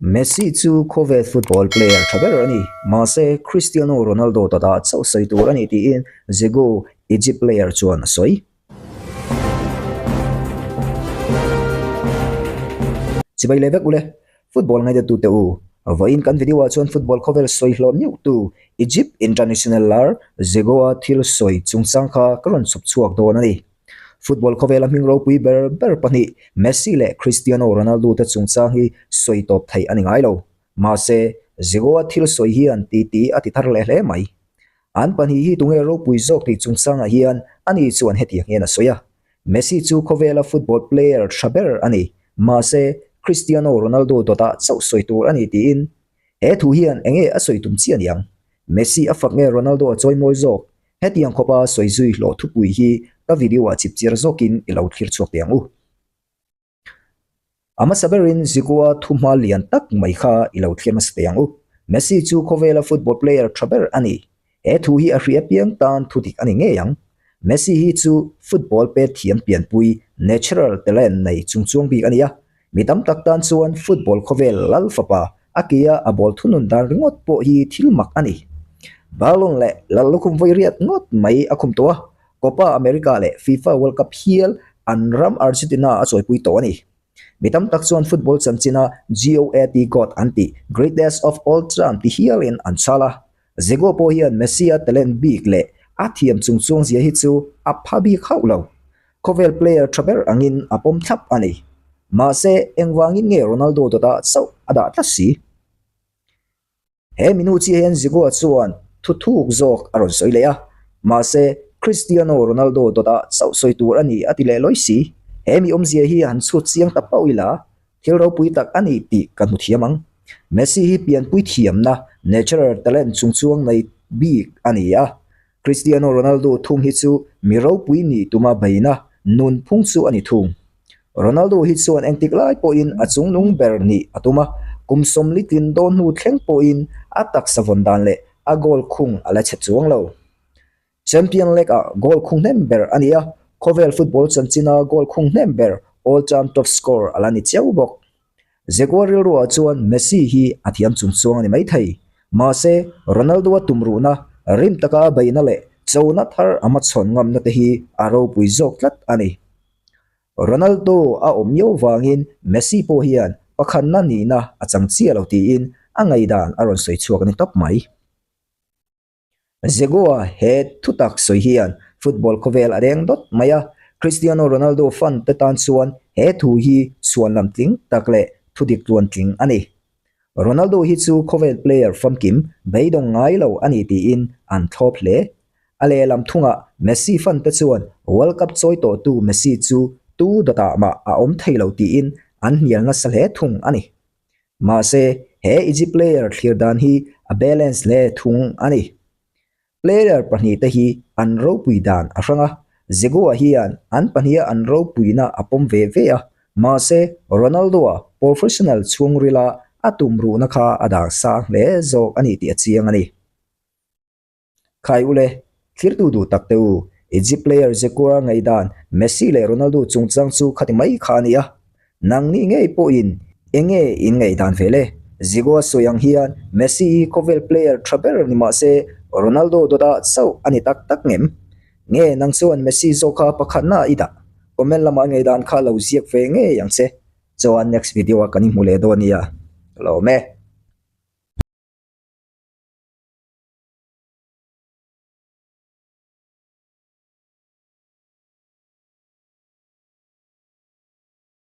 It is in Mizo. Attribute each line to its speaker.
Speaker 1: Messi chu khawvel football player tha ber a ni, mahse Cristiano Ronaldo ta dah chauh sawi tur a ni tiin Zico, Egypt player chuan a sawi. Chibai leh vek ule, football ngaidatu te u. Vawiin kan video ah chuan football khawvel sawi hlawm neuh tu Egypt international lar Zico-a thil sawi chungchang kha ka rawn chhawp chhuak dawn a ni. Football khawvela hming ropui ber ber pahnih Messi leh Cristiano Ronaldo te chungchang hi sawi tawp theih a ni ngai lo. Mahse, Zico-a thil sawi hian titi a ti thar leh hle mai. An pahnih hi tunge ropui zawk tih chungchangah hian ani chuan hetiang hian a sawi a, Messi chu khawvela football player tha ber a ni, mahse, Cristiano Ronaldo dawtah chauh sawi tur a ni tiin. He thu hian enge a sawi tum chiah niang? Messi a fak nge Ronaldo a chawi mawi zawk? Hetiang khawpa sawi zui hlawh thupui hi ka video ah chipchiar zawkin i lo thlir chhuak teh ang u. A hmasa berin Zico-a thuhma lian tak mai kha i lo thlir hmasa teh ang u. Messi chu khawvela football player tha ber a ni. He thu hi a hria piang tan thu dik a ni ngei ang. Messi hi chu football pet thiam pianpui, natural talent nei chungchuang bik a ni a. Mi tam tak tan chuan football khawvel lal fapa a kia a ball thunun dan ringawt pawh hi thil mak a ni. Ballon leh lal lukhum vawi riat ngawt mai a khum tawh a, Copa America leh FIFA World Cup hial an ram Argentina a chawipui tawh a ni. Mi tam tak chuan football chanchina GOAT God an tih, Greatest of All Time ti hialin an chhal a. Zico pawh hian Messi-a talent bik leh a thiam chungchuang zia hi chu a pha bik hauh lo. Khawvel player tha ber angin a pawm thlap a ni. Mahse, engvangin nge Ronaldo dawtah chauh a dah tlat si? He minu chiah hian Zico-a chuan thu thuk zawk a rawn sawi leh a. Mahse, Cristiano Ronaldo dawtah chauh sawi tur a ni a ti leh lawi si. He mi awmzia hi han chhut chiang ta pauh ila, thil ropui tak a ni tih ka hmu thiam ang. Messi hi pianpui thiamna, natural talent chungchuang nei bik a ni a. Cristiano Ronaldo thung hi chu mi ropui nih tuma beina nun phung chu a ni thung. Ronaldo hi chuan engtik lai pawhin a chungnung ber nih a tum a, kum sawmli tlin dawn hnu thleng pawhin a taksa vawn dan leh a goal khung a la chhe chuang lo. Champion League ah goal khung hnem ber a ni a, khawvel football chanchina goal khung hnem ber all-time top scorer a la ni chiau bawk. Jaguar rilruah chuan Messi hi a thiam chung chuang a ni maithei. Mahse, Ronaldo-a tumruhna, rim taka a beihna leh chona thar a hmachhawn ngamna te hi a ropui zawk tlat a ni. Ronaldo a awm miau vangin Messi pawh hian pakhatna nihna a chang chiah lo tiin a ngaihdan a rawn sawi chhuak a ni tawp mai. Jaguar he thutak sawi hian football khawvel a deng dawt mai a, Cristiano Ronaldo fan te tan chuan he thu hi chhuan lam tling tak leh thu dik tluan tling a ni. Ronaldo hi chu khawvel player famkim beidawng ngai lo a ni tiin an thlawp hle. A lehlam thungah Messi fan te chuan World Cup chawi tawhtu Messi chu tu dawtah mah a awm thei lo tiin an hnial nasa hle thung a ni. Mahse, he Egypt player thlir dan hi a balance hle thung a ni. Player pahnihte hi an ropui dan a hrang a, Zico-a hian an pahniha an ropuina a pawm ve ve a, mahse Ronaldo-a professional chhungrila a tumruhna kha a dang sang hle zawk a ni tih a chiang a ni. Khai ule, thlirtu duh tak te u, Egypt player Zecura ngaihdan Messi leh Ronaldo chungchang chu khati mai kha a ni a. Nangni ngei pawhin enge in ngaihdan ve le? Zico a sawi ang hian Messi hi khawvel player tha ber ni mah se Ronaldo dawtah chauh a ni tak tak ngem? Nge nang chuan Messi zawk kha pakhatna i dah? Comment lamah ngaihdan kha lo ziak ve ngei ang che. Chuan next video ah kan inhmu leh dawn nia. Ka lawm e.